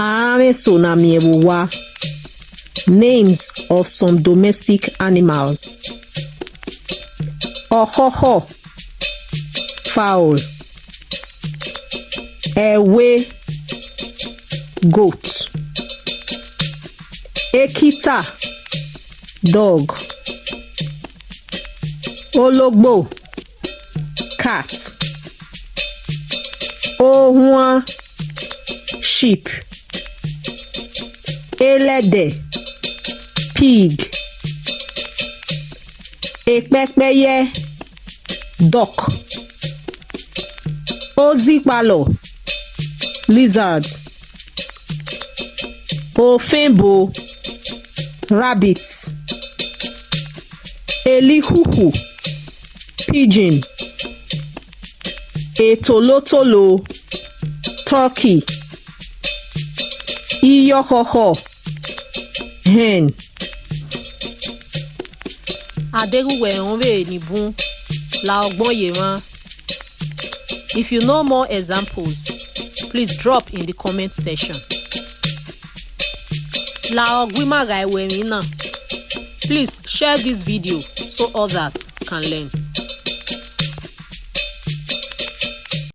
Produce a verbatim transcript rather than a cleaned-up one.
Aranmwẹ eso ne a miẹn vbe owa. Names of some domestic animals. Ọkhọkhọ, fowl. Ẹwe, goat. Ekita, dog. Ologbo, cat. Ohuan, sheep. Ẹlẹdẹ, pig. Ekpẹkpẹyẹ, duck. Ozikpalọ, lizard. Ofẹnbo, rabbit. Elikhukhu, pigeon. Etolotolo, turkey. Iyọkhọkhọ, hen. A deghẹ uwẹ rẹn ọvbehe ni bun, la ọgbọn ye emwa. If you know more examples, please drop in the comment section. La ọgua ima gha ẹvbo emwi na. Please share this video so others can learn.